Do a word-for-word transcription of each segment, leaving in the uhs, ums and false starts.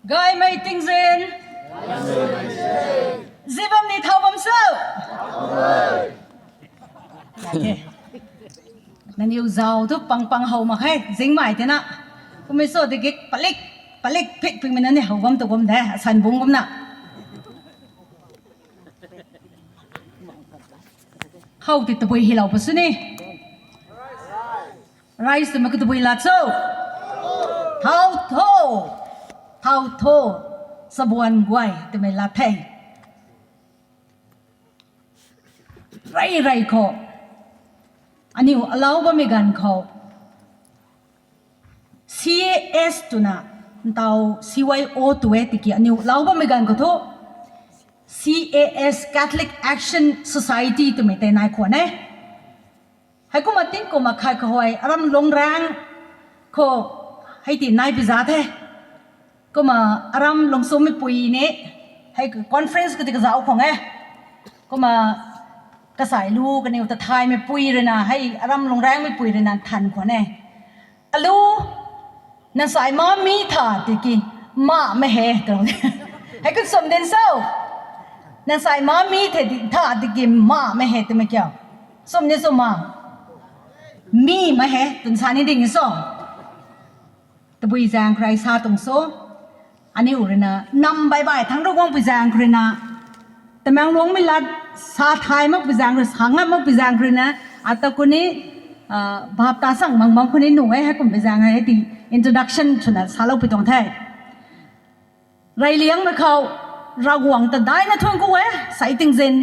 Gaymei tingzin. Zibam ni thau bam sw. Nangniw zau thu pang pang how mak khe, zingmei tina. Kummei sw tiki palik, palik pik pingmei na ni how bam tu bam de, asan bung kumna. How ti tabui hilou pa sw ni. Rice twmei ka tabui lat cho. Thau tho. Thau tho. Sabuan guay twmei lat the. Rey rey khou. Aniu alau bammei ganv khou. C A S twna, ntau C Y O tw e tiki aniu alau bammei ganv khou thu. C A S, Catholic Action Society twmei tei nai khwan e. Heikumna tingkum akhat khou hei aram Lungrang khou hei ti nai pi za the. Kumna aram Lungsummei pui ni hei conference khou ti kazauh khwan e. Kumna kasai lu kaniw ta thaymei pui ruina hei aram Lungrangmei pui ruina than khwan e. Alu, nang sai ma mi tha tiki, mamei he, twna. Hei khou sum din sw. Nang sai ma mi the di, tha tiki, mamei he twmei kiu. Sum ni sw ma. Mi ma he, twna sa ni ding sw. Tabui zaeng khou rui sa tuang sw. Aniu ruina, nam bai bai thangc rui guang pui zaeng khou ruina. Tamenglongmei lat sa thay mak pui zaeng rui, sa ngam mak pui zaeng khou ruina. Ata kuni, bap ta sang mang bam khou ni nuh e, heikum pui zaeng hei ti introduction swna salou pui tuang the. Reyliangmei khou, Ravguangc ta daina thuanc ku e, sai tingzin,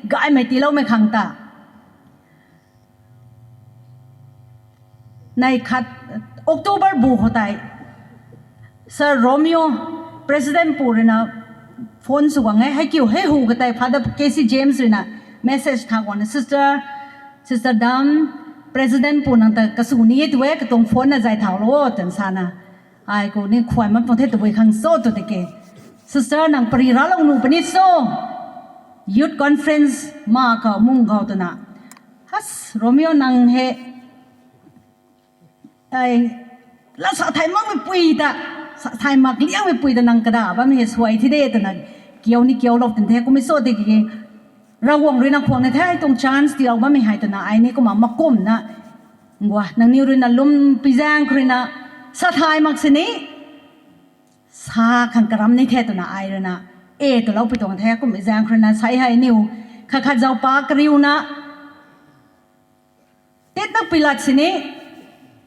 gaymei tiiloumei khang ta. Nei khat, October bu khou tei, Sir Romeo, President pu ruina phone sw guang e, hei kiu hei hu katei Father K C James ruina message tha guangna, Sister, Sister Dam, President pu nang ta kasu ni e tu e, katuang phone na zay thaulou o, twna sana. Ai khou ni khuay mak tuang the tabui khang sw tw tiki. Sister nang pari raclou nuh puni sw. Youth conference ma khou mung khou twna. Has, Romeo nang hei. Ai, la sa thay makmei pui ta, sa thay mak liangmei pui ta nang kada bammei hei suai thi de twna. Kiu ni kiulou tin the kummei sw tiki. Ravguangc ruina khwan ni the tuang chance tiilou bammei hei twna ai ni kumna makumna. Ngua, nangniw ruina lwm pui zaeng khou ruina, sa thay mak sini. Sa khang karam ni the twna ai ruina. E twlou pui tuang the kummei zaeng khou ruina sai hei niw. Khat khat zaupa kariuna. Tit na pui lat sini,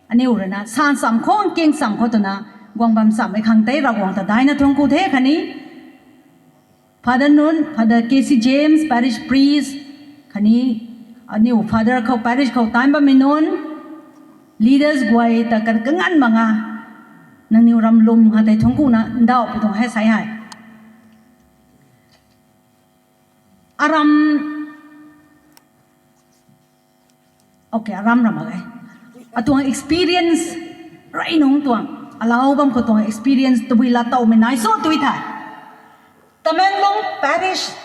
aniw ruina, san cham khou, nking cham khou twna, guang bam chammei khang tei, Ravguangc ta daina thuanc ku the khatni, Father nunc, Father K C James, Parish Priest, khatni, aniw Father khou, Parish khou taanc bammei nunc, leaders guay ta kan kanganv mak nga, nangniw ram lwm kha tei thuanc kuna, ndauh pui tuang hei sai hei. Aram Okay, aram ram mak e. Atuang experience, rey nungc tuang, alau bam khou tuang experience, tabui lat towmei nai sw tw thei. Tamenglong Parish,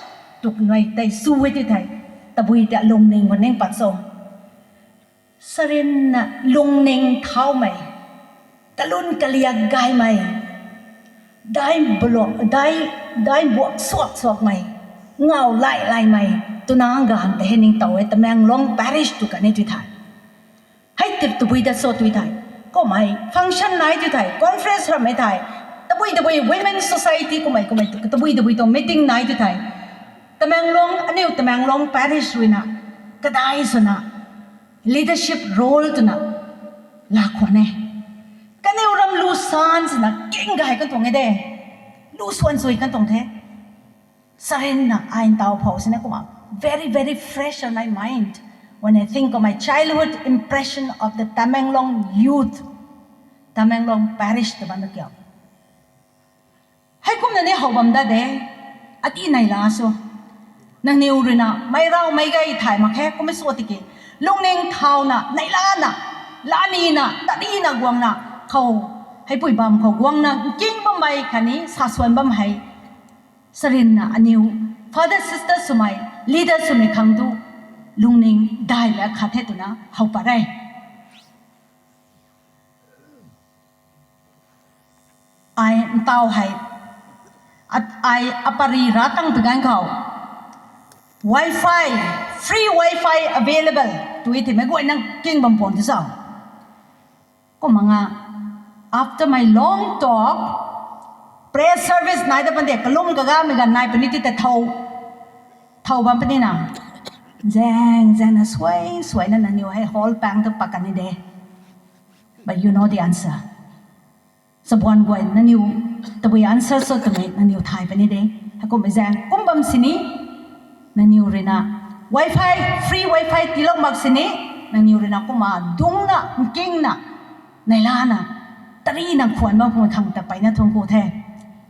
tuk nai tei sw e tw thei. Tabui tei lungning khou ning pat sw. Sarinna lungning thaumei, kalun kaliak gaymei, dai, dai buak suak suakmei, ngaw lai laymei, twna ganv tei hei ningtow e Tamenglong Parish tu kan e tw thei. Hei tip tabui dat sw tw thei. Kummei function nai tw thei, conference rammei thei, tabui tabui Women Society kummei kummei tabui tabui tuang meeting nai tw thei. Tamenglong, aniw Tamenglong Parish ruina, kadai swna, leadership role twna, laa khwan e. Kaniw ram lu san swna, king gay kan tuang e de. Lu swan sui kan tuang the. Sarinna ai ntaw phou sina kumna, very, very fresh on my mind when I think of my childhood impression of the Tamenglong youth, Tamenglong Parish tw bam kiu. Heikumna ni how bam da de, ati nai la sw. Nangniw ruina, meic raumei gay thay mak khe, kummei sw tiki. Lungning thauna, nai lana, lanina, tarina guangna, khou, heipui bam khou guangna, nking bammei khatni, sa swan bam hei. Sarinna, aniw, father, sister swmei, leader swmei khang tu, lungning daimei khat the twna, how pat e. Ai ntaw hei, Ai apari ra tang tu ganv khou, wifi, free wifi available tw thei mei guayna king bam pan tu sa. Kumna nga, after my long talk, prayer service nai da pan de, kalum kagamei ganv nai puni ti ta thow, thow bam puni na. Zaeng zaengna suai suaina nangniw hei hall pang tu pat kan ni de. But you know the answer. Chabuan guay nangniw tabui answer sw twmei nangniw thay puni de. Heikummei zaeng kum bam sini, nangniw ruina wifi, free wifi tiilou mak sini, nangniw ruina kumna dungcna nkingna neilana, tarina khwan bam khang ta peyna thuanc ku the.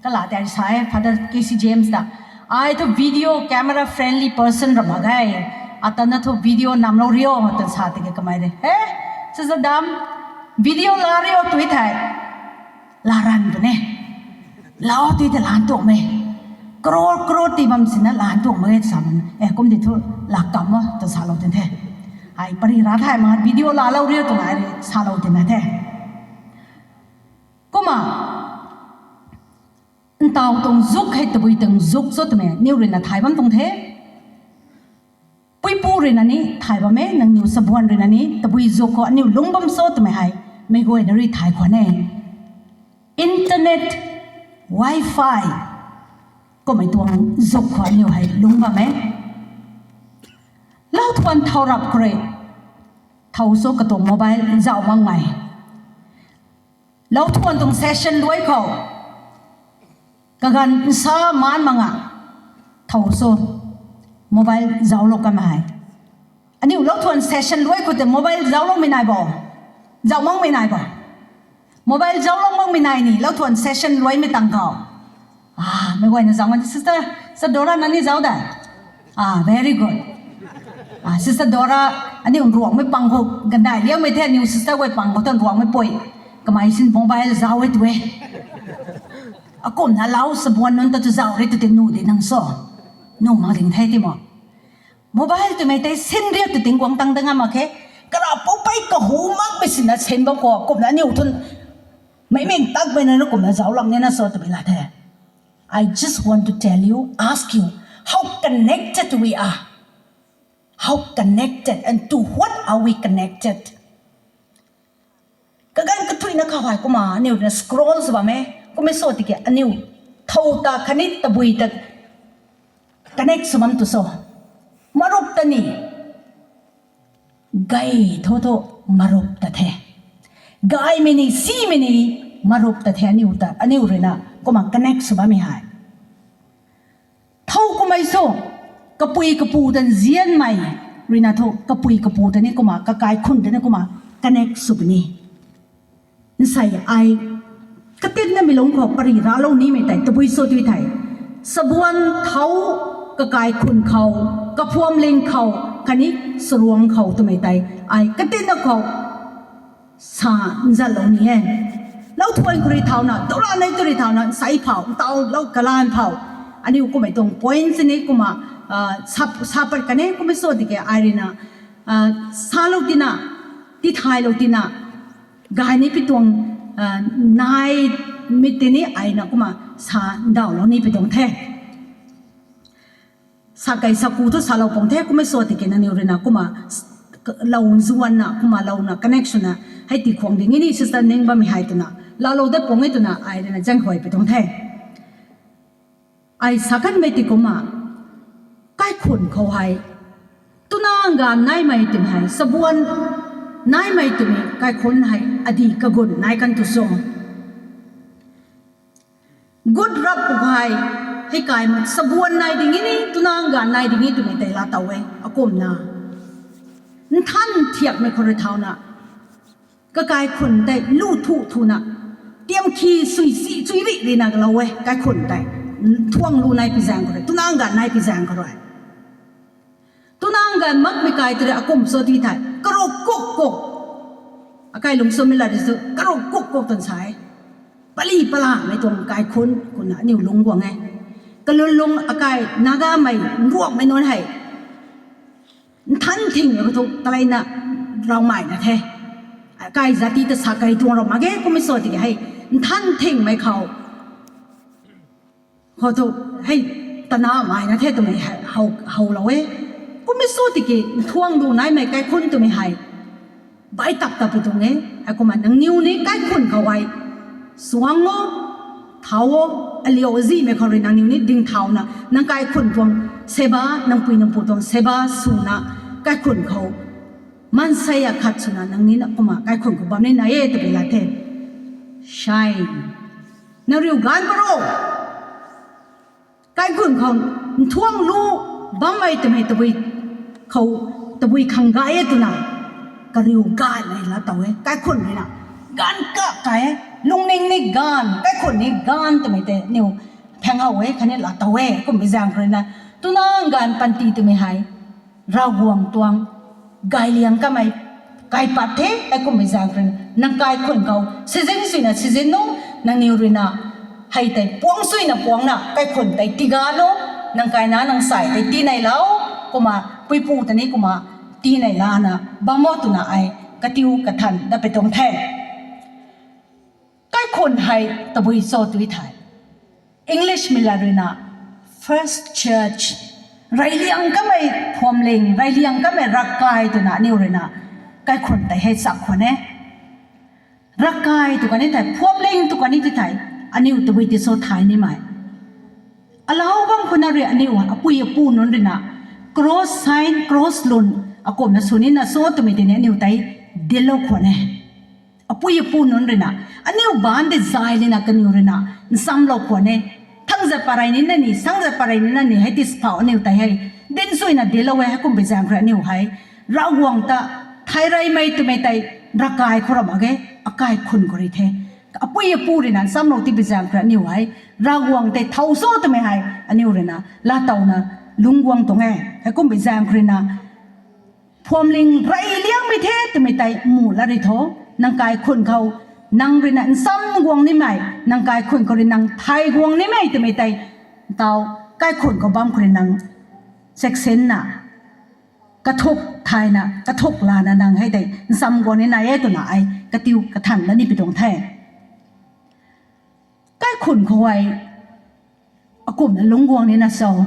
Kala tei sa e Father K C James ta, ai thu video camera friendly person ra mak ge. Atana thu video namlou rio twna sa tiki kamei rui, he, Sister Dam, video laa rio tw thei, laa ranv puni. Lau tw tei laan tuangmei, crore crore ti bam sina laan tuangmei sa bam e, kum di thu laa kam o twna salou tin the. Ai pari ra thay mak, video laalou rio twna ai rui salou tina the. Kumna ntaw tuang zuk hei tabui tuang zuk cho twmei aniw ruina thay bam tuang the. Puipu ruina ni thay bam e, nangniw chabuan ruina ni tabui zuk khou aniw lungc bam cho twmei hei meic guayna rui thay khwan e. Internet, wifi kummei tuang zuk khou aniw hei lungc bam e. Lauthuan thow rap khou rui, thow cho katuang mobile zauh makmei, lauthuan tuang session luai khou, kaganv nsa maan mak nga, thow cho mobile zauclou kamei hei. Aniu lauthuan session luai khou tei mobile zaucloumei nai bo, zauh makmei nai bo. Mobile zauclou makmei nai ni lauthuan session luaimei tang khou, meic guayna zauc ngan, Sister, Sister Dora nangniw zauc de? Very good. Sister Dora, aniu Ruangmei pang khou gandai liangmei the, aniu sister guay pang khou tan Ruangmei pui, kamei sin mobile zauc e tu e. Akumna lau chabuan nunc ta tu zauc re tu tei nuh di nang so, nuh mak ding the ti mo. Mobile twmei tei sin riu tu ting guang tang da ngam mak khe. Kara poupei kahu makmei sina sin bam khou kumna aniu thun meimei takmei na kumna zauc lang nina so twmei la the. I just want to tell you, ask you, how connected we are. How connected and to what are we connected? Kaganv kathuina khou hei kumna aniu ruina scroll sw bam e, kummei so tiki aniu thow ta khatni tabui ta connect sw bam tu so. Marup ta ni, gay thu thu marup ta the. Gaymei ni simei ni marup ta the aniu ta, aniu ruina kumna connect sw bammei hei. Thow kummei so, kapui kapu ta nzianmei ruina thu kapui kapu ta ni kumna, kakai khun ta ni kumna connect sw puni. Nsei ai katinna mi lungc khou pari raclou nimei tei tabui cho tu thei, chabuan thow, kakai khun khou, kaphuamling khou khatni charuang khou twmei tei ai katinna khou sa nzatlou ni e. Lauthuan khou rui thauna, Dora nei tu rui thauna, nsei phou, ntawlou kalan phou, aniu kummei tuang point sini kumna sa pat kan e, kummei so tiki ai ruina salou tina, tithaylou tina, gay ni pi tuang nai, mi tini aina kumna sa ndauhlou ni pi tuang the. Sa kei sa ku thu salou pang the, kummei so tiki nangniu ruina kumna lou nzuanna kumna louna connect swna, hei ti khwang ding ni sister ning bammei hei twna laalou dat pang e twna ai ruina zaenghuay pi tuang the. Ai sa kanmei ti kumna, kaikhun khou hei, twna ganv naimei twmei hei, chabuan naimei twmei kaikhun hei adi kagun nai kan tu so. Gut rap khou hei, hei kai chabuan nai ding ni, twna ganv nai ding ni twmei tei laa tow e, akumna nthan thiakmei khou rui thauna, kakai khun tei lu thu thuna, tiamkhi sui si chui ri rina kalou e, kaikhun tei thuang lu nai pi zaeng khou rui, twna ganv nai pi zaeng khou rui. Twna ganv makmei kai tu rui akum cho ti thei, karuk kuk kuk. Akai lung swmei la ri su, karuk kuk kuk twna sa e. Pali palamei tuang kaikhun kumna aniu lungc guang e. Kalun lung akai Nagamei, Ruangmei nunc hei nthan thingmei khou thu taleina rawmei na the. Akai zati ta sa kei tuang rau mak ge, kummei so tiki hei nthan thingmei khou Khou thu, hei, tana maina the twmei hei, how, howlou e. Kummei sw tiki, nthuang lu naimei kaikhunc twmei hei. Bai tak tapui tuang e, heikumna nangniw ni kaikhunc khou hei. Suang o, thau o, aliu azihmei khou rui nangniw ni dingthauna, nang kaikhunc tuang seba, nang pui nang pu tuang seba swna, kaikhunc khou. Maansei akhat swna nang ni na kumna kaikhunc khou bam ni nai e twpui la the. Shine. Nang riu gaanv paro. Kaikhunc khou nthuang lu bammei twmei tabui khou, tabui khang gay e twna. Kariu gaanv nei laa tow e. Kaikhunc rui na. Gaanv kak kai e. Lungning ni gaanv, kaikhunc ni gaanv twmei tei niw phang how e, khatni laa tow e. Kummei zaeng khou rui na. Twna gaanv panty twmei hei. Ravguangc tuang gayliang kamei kaipat the, heikummei zaeng khou rui na, nang kaikhunc khou, sizin suina sizin nung, nangniw rui na, hei tei puang suina puangna, kaikhunc tei tiga nung, nang kaina nang sai tei tinei lau, kumna, puipu ta ni kumna, tinei lana, bam o twna ai, katiu kathan da pui tuang the. Kaikhunc hei tabui cho tw thei. English mei lat rui na first church. Reyliang kamei phuamling, reyliang kamei ravkai twna aniu rui na. Kaikhunc tei hei chak khwan e. Ravkai tw kani thei, phuamling tw kani ti thei, aniu tabui ti cho thay nimei. Alau bam khou na rui aniu, apui apu nunc rui na, cross sign, cross lun, akumna sw nina cho twmei tei ni aniu tei, dinclou khwan e. Apui apu nunc rui na, aniu baanc tei zay lana kaniw rui na, nchamlou khwan e. Thangzat parei nina ni, sangzat parei nina ni, hei ti sphau aniu tei hei. Dinc suina dinclou e, heikum pui zaeng khou rui aniu hei. Ravguangc ta, thay reymei twmei tei, ravkai khou ra mak ge, akai khun khou rui the. Apui apu rui na, nchamlou ti pui zaeng khou rui aniu hei. Ravguangc tei thau cho twmei hei, aniu rui na, laatowna, lungc guang tuang e. Heikum pui zaeng khou rui na, phuamling reyliangmei the twmei tei mu la rui tho, nang kaikhunc khou, nang rui na ncham guang nimei, nang kaikhunc khou rui nang thay guang nimei twmei tei, tau, kaikhunc khou bam khou rui nang, cheksinna, kathuk thayna, kathuk lana nang hei tei, ncham guang ni nai e twna ai, katiu kathan la ni pui tuang the. Kaikhunc khou ai, akumna lungc guang nina cho.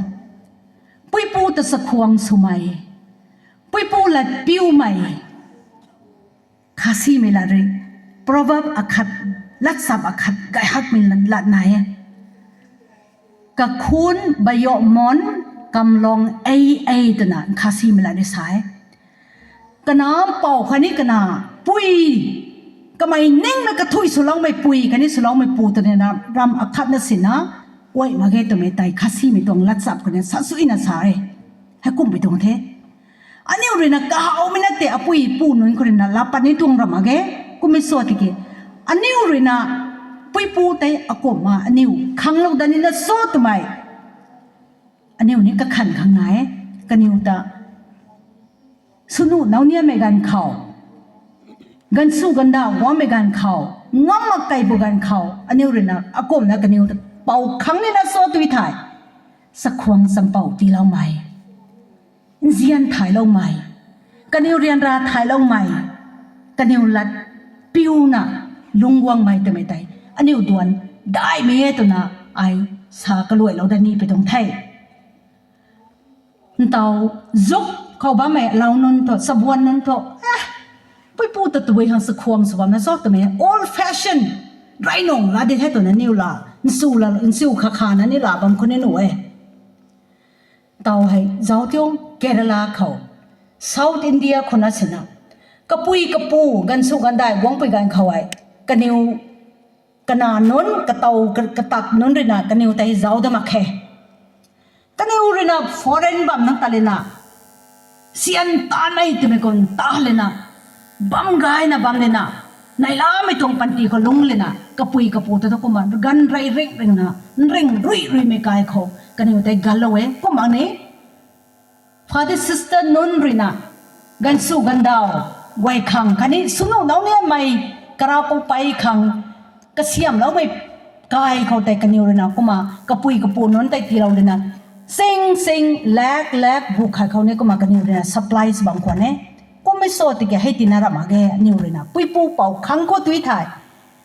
Puipu ta chakhwang swmei. Puipu lat piumei. Khasimei lat rui. Proverb akhat, latchap akhat, gay hakmei lat, lat nai e. Kakhun bayoh mon kamlong ei ei twna Khasimei lat rui sa e. Kana mpouh khatni kana pui, kamei ningmei kathui swloumei pui khatni swloumei pu twna ram akhatna sina, guay mak ge twmei tei Khasimei tuang latchap khou ni sa suina sa e. Heikum pui tuang the. Aniu rui na kahawmei na tei apui pu nunc khou rui na laa pat ni tuang ra mak ge, kummei sw tiki. Aniu rui na puipu tei akumna aniu khanglou dat nina cho twmei. Aniu ni kakhan khang nai e, kaniw ta. Swnu nau niamei ganv khou. Ganvsu gandauh guangmei ganv khou. Ngam mak kei bu ganv khou. Aniu rui na akumna kaniw ta pou khang nina cho tw thei. Chakhwang champou tiiloumei. Nzian thayloumei. Kaniw ryanra thayloumei. Kaniw lat piuna lungc guangmei twmei tei. Aniu duan daihmei e twna ai sa kaluailou dat ni pui tuang the. Ntau, zuk khou bammei alau nunc thu, chabuan nunc thu, eh, puipu ta tabui khang chakhwang sw bamna cho twmei, old fashion, rey nung la di the twna niw la, nsu la, nsu khakhana ni la bam khou ni nuh e. Tau hei, zauc tiung Kerala khou, South India khou na sina, kapui kapu, ganvsu gandauh guangpui ganv khou hei, kaniw, kana nunc, katow, ka-, katak nunc rui na, kaniw tei zauc da mak khe. Kaniw rui na foreign bam nang ta lena, sian tanmei twmei kum ta lena, bam gayna bam lena, neilamei tuang panty khou lungc lena, kapui kapu ta tu kumna, ganv rey ring ringna, nring rui ruimei kai khou, kaniw tei ganlou e, kumna ni, father sister nunc rui na, ganvsu gandauh, guay khang, khatni swnu nau niamei, karapou pei khang, kasiamloumei kai khou tei kaniw rui na, kumna, kapui kapu nunc tei tiilou lena, sing sing, lak lak, bu khat khou ni kumna kaniw rui na, supplies bam khwan e. Kummei sw tiki hei tina ra mak ge, aniw rui na, puipu pou khang khou tw thei.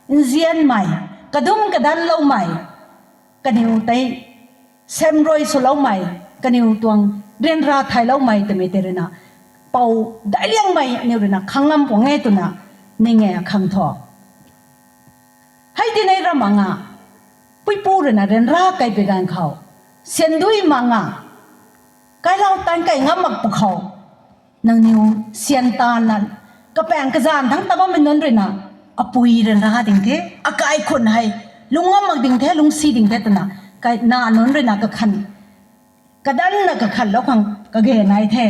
Nzianmei, kadum kadanloumei, kaniw tei, semrui swloumei, kaniw tuang ryanra thailoumei twmei tei ruina, pou daic liangmei aniw ruina khang ngam pung e twna ning e khang thu. Hei tinei ram anga, puipu ruina ryanra kaibi ganv khou, syandui manga, kailau tan kai ngam mak pwkhou, nangniw syan taanna, kapaeng kazanc thangc ta bammei nunc ruina, apui ryanra ding the, akai khun hei, lung ngam mak ding the, lungcsi ding the twna, kai na nunc ruina kakhan, kadanna kakhanlou khang kage nai the.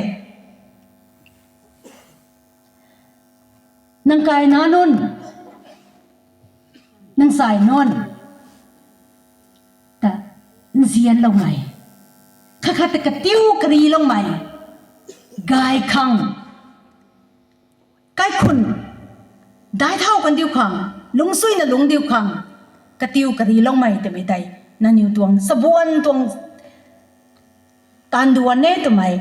Nang kai na nunc, nang sai nunc ta nzianloumei, khat khat ta katiu kariloumei, gay khang, kaikhun, daic thau kandiu khang, lungcsuina lungcdiu khang, katiu kariloumei twmei tei, nangniw tuang chabuan tuang taanduan e twmei,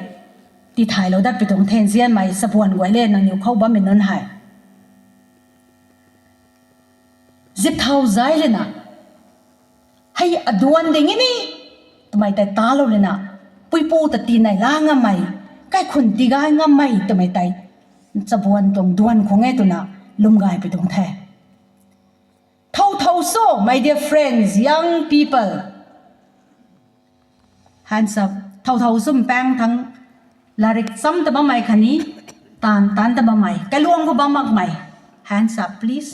tithaylou dat pi tuang the. Nzianmei chabuan guay le nangniw khou bammei nunc hei zip thau zai lana, hei aduan ding e ni twmei tei talou lana, puipu ta tinei la ngammei, kaikhun tigay ngammei twmei tei, chabuan tuang duan khang e twna, lwm gay pi tuang the. Thau thau so, my dear friends, young people. Hands up. Thau thau sw mpaeng thangc, latrik cham ta bammei khatni, taanv taanc ta bammei, kailuang khou bam makmei. Hands up, please.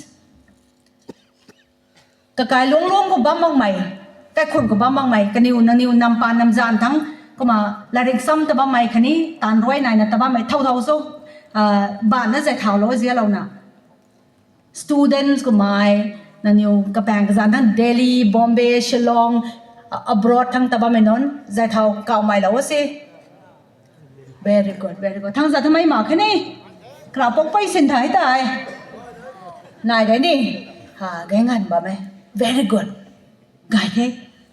Kakailuang luang khou bam makmei, kaikhun khou bam makmei, kaniw nangniw nampa namzan thangc, kumna latrik cham ta bammei khatni, taanv ruai naina ta bammei, thau thau sw, baanna zay thaulou zialouna. Students kummei, nangniw kapaeng kazanc thangc Delhi, Bombay, Shillong, abroad thangc ta bammei nunc, zay thau kawmeilou se. Very good, very good. Thangc zat thamei mak khe ni. Kra pok pei sin thai tei. Nai gay ni. Ha, gay nganv bam e. Very good. Gay the.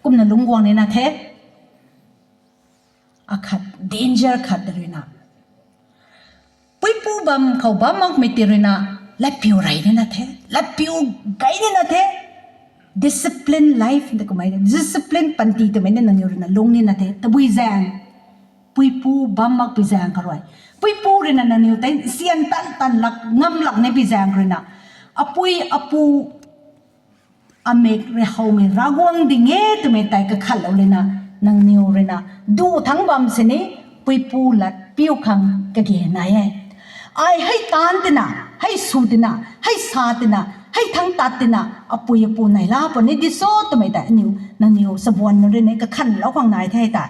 Kumna lungc guang nina the. Akhat, danger khat ruina, puipu bam khou bam makmei ti ruina, latpiu rey nina the, latpiu gay nina the. Discipline life de kummei, discipline panty twmei ni nangniw ruina lungc nina the. Tabui zaeng, puipu bam makpui zaeng kha rui, puipu ruina nangniw tei syan tan tan lak ngam lak ni pi zaeng ruina, apui apu amik rui howmei Ravguangc ding e twmei tei kakhatlou lana, nangniw ruina duc thangc bam sini, puipu latpiu khang kage nai e. Ai hei taanc tina, hei sw tina, hei sa tina, hei thangc tat tina, apui apu neihla puni di so twmei tei aniw nangniw chabuan nunc ruina kakhanlou khang nai the tei.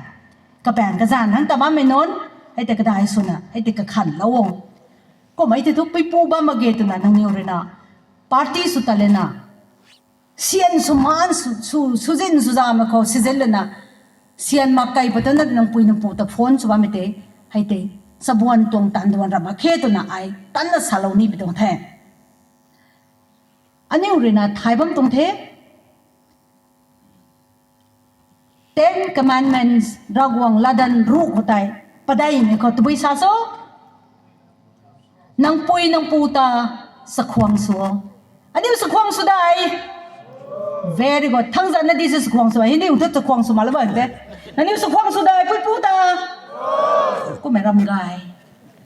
Kapaeng kazanc thangc ta bammei nunc, hei tei kadai swna hei tei kakhanlou o. Kummei tei thu puipu bam mak ge twna nangniw ruina party sw ta lana, syan sw maan sw, sw, swzin swzamei khou sizin lana, syan mak kei patana nangpui nangpu ta phone sw bammei tei, hei tei chabuan tuang taanduan ram mak khe twna ai tanna salou ni pi tuang the. Aniw ruina thay bam tuang the. Ten Commandments, Ravguangc latdanv ruh khou tei, padeihmei khou tabui sa so, nangpui nangpu ta chakhwang sw o. Aniu chakhwang sw dai? Very good. Thangc zat na di se chakhwang sw, hei niw thu chakhwang sw mak la bam te. Nangniw chakhwang sw dai puipu ta? Kummei ram gay.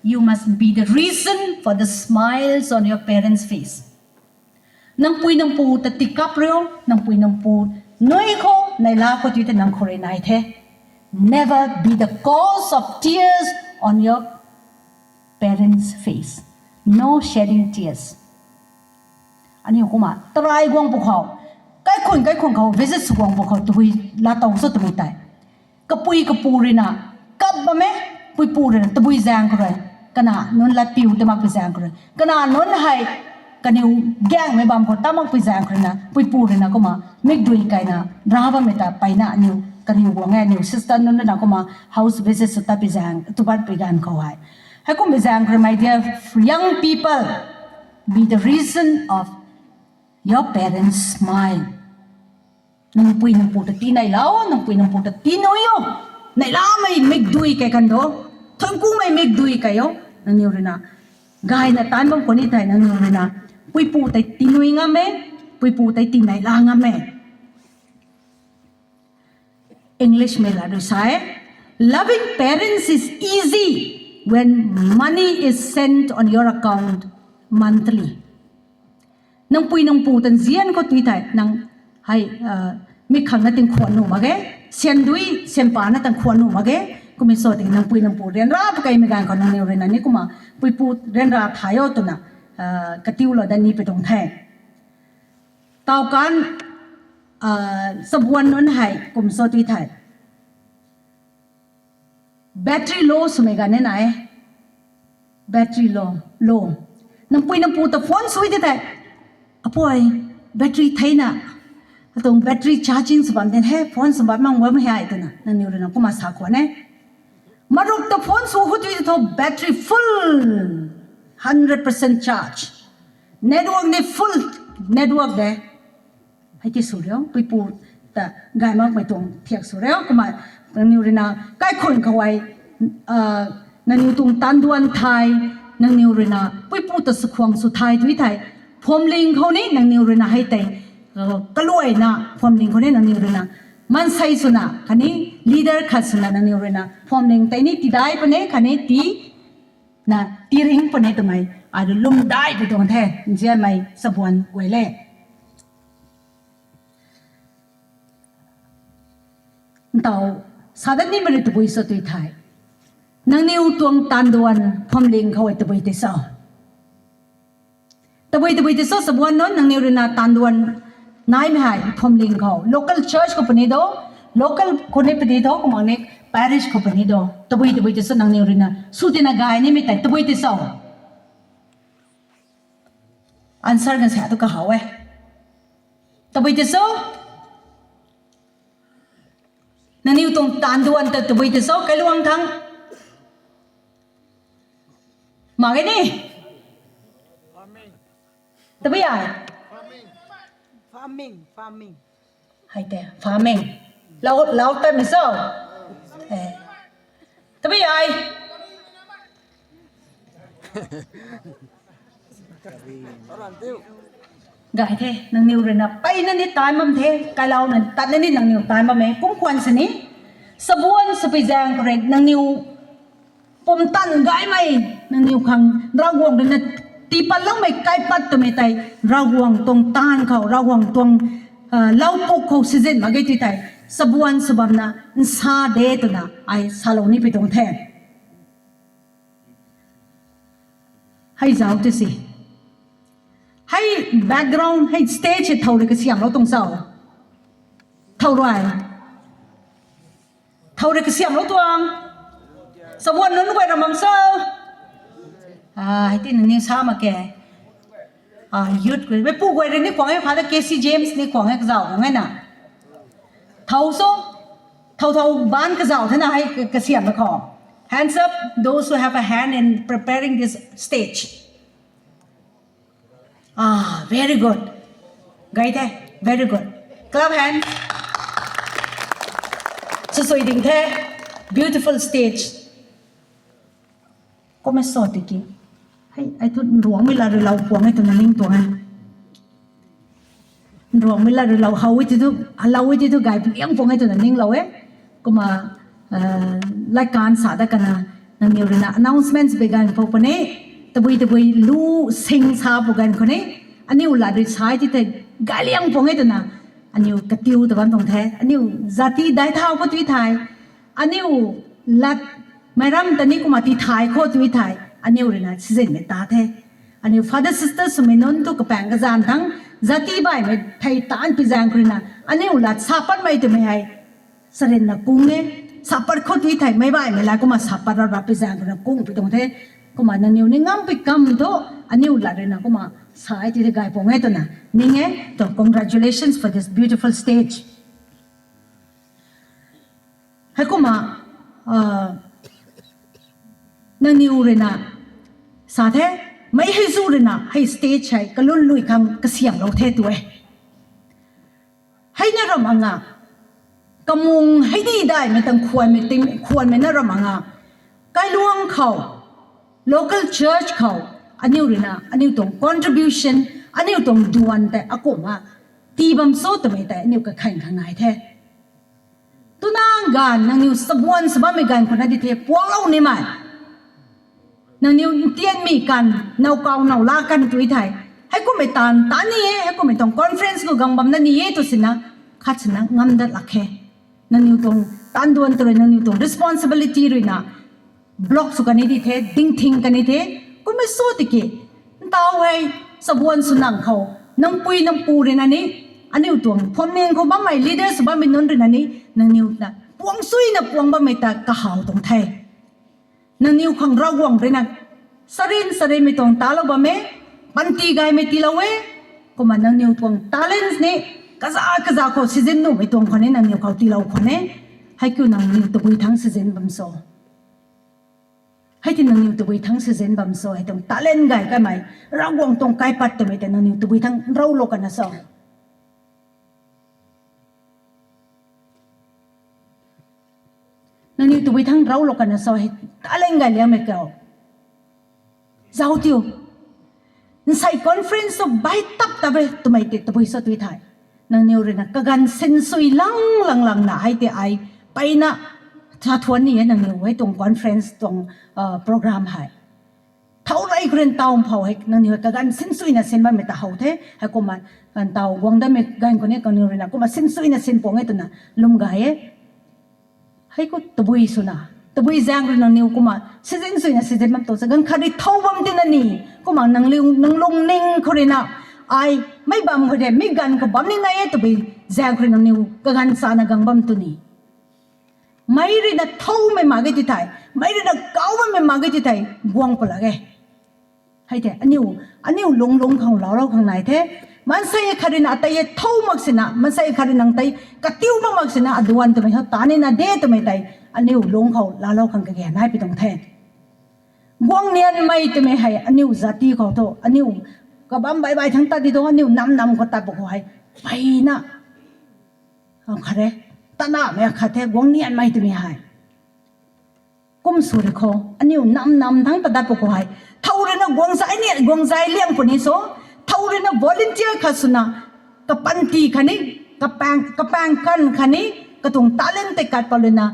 You must be the reason for the smiles on your parents' face. Nangpui nangpu ta tikap rio, nangpui nangpu nui khou, neihla khou tei nang khou rui nai the. Never be the cause of tears on your parents' face. No shedding tears. Aniu kumna tarai guang pwkhou, kaikhun kaikhun khou visit sw guang pwkhou tabui laatow cho twmei tei, kapui kapu ruina kap bam e, puipu ruina tabui zaeng khou rui, kana nunc latpiu ta makpui zaeng khou rui, kana nunc hei kaniw gaengmei bam khou ta makpui zaeng khou ruina puipu ruina kumna mikdui kaina ra bammei ta mpeyna aniu kariu guang e. Aniu sister nunc ruina kumna house visit sw tat pui zaeng, tw pat pui ganv khou hei, heikumbi zaeng khou rui, my dear young people, be the reason of your parents' smile. Nangpui nangpu ta tii neihla o, nangpui nangpu ta tii nui o. Neihlamei mikdui kai kan do, thuanc kumei mikdui kai o. Nangniw ruina gayna taanc bam khou ni tei nangniw ruina puipu tei tii nui ngam e, puipu tei tii neihla ngam e. English mei la rui sa e, loving parents is easy when money is sent on your account monthly. Nang pui nang pu tan zian khou tui thei nang hei mi khang na tingkhuan nuh mak ge, sian dui sian pa na tingkhuan nuh mak ge. Kumhmei sw tiki nang pui nang pu ryanra pw keimei ganv khou nangniw rui na ni kumna pui pu ryanra thay o twna katiulou dat ni pui tuang the. Tau kan, chabuan nunc hei kum sw tui thei, battery low swmei ganv e na e. Battery low, low. Nang pui nang pu ta phone sw ti thei, apuai, battery theina, atuang battery charging sw bam din he, phone sw bam mang bam he twna nangniw rui na kumna sa khwan e. Maruk ta phone sw khou tui thu battery full, hundred percent charge. Network ni full network de. Hei ti sw rio, puipu ta gay makmei tuang thiak sw rio, kumna nangniw rui na kaikhun khou ei, nangniw tuang taanduan thei, nangniw rui na puipu ta swkhuang sw thei tui thei, phuamling khou ni nangniw rui na hei tei, kaluaina phuamling khou ni nangniw rui na maansei swna khatni leader khat swna nangniw rui na phuamling tei ni tidai puni khatni ti na tiring puni twmei ai rui lwmdai pui tuang the, nzianmei chabuan guay le. Ntau, sa dat nimei rui tabui sw tui thei, nangniw tuang taanduan phuamling khou ei tabui tei cho? Tabui tabui tei cho chabuan nunc nangniw rui na taanduan naimei hei phuamling khou, local church khou puni do, local khou ni puni do, kumna ni parish khou puni do, tabui tabui tei cho nangniw rui na sw tina gay nimei tei tabui tei cho? Answer kan sa tu kahaw e. Tabui tei cho? Nangniw tuang taanduan ta tabui tei cho kailuang thang? Mak ge ni? Tabui ai? Farming, farming. Hei tei farming. Lau, lau tatmei cho? Tabui ai? Gay the, nangniw rui na mpeyna ni tai bam the, kailouna tatna ni nangniw tai bam e, kum khwan sini. Chabuan swpui zaeng khou rui nangniw pumtan gaymei, nangniw khang Ravguangc rui na tiipat langmei kaipat twmei tei, Ravguangc tuang taanv khou, Ravguangc tuang laupuk khou sizin mak ge ti tei, chabuan sw bamna nsa de twna ai salou ni pui tuang the. Hei zauc tei si. Hei background, hei stage hei thow rui kasiamhlou tuang cho? Thow rui. Thow rui kasiamhlou tuang. Chabuan nunc guay ram bam cho? Hei ti nangniw sa mak ke. Youth guay, meipu guay rui ni khwang e, Father K C James ni khwang e, kazauh khwang e na. Thow cho? Thow thow ban kazauh thena hei kasiamna khou. Hands up, those who have a hand in preparing this stage. Ah, very good. Gay the, very good. Clap hand. Swsui ding the, beautiful stage. Kumna sw tiki, hei, ai thu nruangmei lat rui lou puang e twna ning tuang e. Nruangmei lat rui lou how e ti thu, lou e ti thu gay pui liang puang e twna ninglou e. Kumna, latkanv sa dat kana, nangniw rui na announcements bi ganv khou puni, tabui tabui lu sing sa pu ganv khou ni, aniu lat rui sa e ti tei gay liang puang e twna, aniu katiu ta bam tuang the, aniu zati dai thau khou tui thei, aniu lat meic ram ta ni kumna ti thay khou tui thei, aniu rui na sizin mei ta the. Aniu father sister swmei nunc thu kapaeng kazanv thangc, zati baihmei thei taanc pui zaeng khou rui na, aniu lat sa patmei twmei hei, sarinna kung e, sa pat khou tui thei meic baihmei lat kumna sa pat rap rap pui zaeng khou rui na kung pui tuang the. Kumna nangniw ni ngampui kam thu, aniu lat rui na kumna sa e ti the gay puang e twna ning e, to congratulations for this beautiful stage. Heikumna, nangniw rui na sa the, meic hei zu rui na hei stage hei kalun lui khang kasiamhlou the tu e. Hei na ram anga, kamung hei di daihmei tang khwanmei ting khwanmei na ram anga, kailuang khou, local church khou, aniu rui na aniu tuang contribution, aniu tuang duan tei akumna tii bam cho twmei tei aniu kakhan khang nai the. Twna Kan nangniw sabuan sw bammei ganv khou na di the puanglou nimei. Nangniw ntianmei kan, nowkaw now la kan tui thei, heikummei taanv tan ni e, heikummei tuang conference khou gang bam na ni e tw sina, khat sina ngam dat lak khe. Nangniw tuang taanduan tw rui, nangniw tuang responsibility rui na, block sw kan ni di the, dingthing kan ni the, kummei sw tiki, ntaw hei, sabuan sw nang khou, nang pui nang pu rui na ni, aniu tuang phuamling khou bammei leaders sw bammei nunc rui na ni, nangniw na puang suina puang bammei ta kahaw tuang the. Nangniw khang Ravguangc rui na, sarin sarinmei tuang talou bam e, panty gaymei tiilou e, kumna nangniw tuang talents ni, kaza kaza khou sizin nuhmei tuang khou ni nangniw khou tiilou khwan e, heikiu nangniw tabui thangc sizin bam so. Hei ti nangniw tabui thangc sizin bam so, hei tuang talent gay kamei, Ravguangc tuang kaipat twmei tei nangniw tabui thangc raclou kan na so. Nangniw tabui thangc raclou kan na so, hei talent gay liangmei kau. Zauc tiu. Nsei conference sw bai tap tap e twmei tei tabui sw tui thei, nangniw rui na kaganv sinsui lang lang lang na hei tei ai, mpeyna, sa thuan ni e nangniw hei tuang conference tuang program hei. Thow rey khou rui ntaw mphou hei nangniw hei kaganv sinsuina sin bammei ta how the, heikumna, ntaw guang datmei ganv khou ni kaniw rui na kumna sinsuina sin puang e twna lwm gay e. Heikiu tabui swna, tabui zaeng rui nangniw kumna sizin suina sizin bam tuang sa ganv khat rui thow bam tina ni, kumna nang lung, nang lungning khou rui na, ai, meic bam khou de, meic ganv khou bam ni nai e tabui zaeng khou rui nangniw kaganv sana gang bam tu ni. Meic rui na thowmei mak ge ti thei, meic rui na kauc bammei mak ge ti thei, guang pw lak e. Hei the, aniu, aniu lung lung khang laalou khang nai the. Maansei khat rui na atei e thow mak sina, maansei khat rui nang tei katiu mak mak sina, aduan twmei how tan ni na de twmei tei, aniu lung khou laalou khang kage nai pi tuang the. Guang nianmei twmei hei aniu zati khou thu, aniu kabam bai bai thangc tat di tuang, aniu nam nam khou tat pw khou hei, mpeyna, khat re, tanamei khat the, guang nianmei twmei hei. Kum sw ri khou, aniu nam nam thangc tat dat pw khou hei, thow rui na guangzai ni, guangzai liang puni so, thow rui na volunteer khat swna, kapanty khatni, kapaeng, kapaeng kan khatni, katuang talent tei kat pat rui na,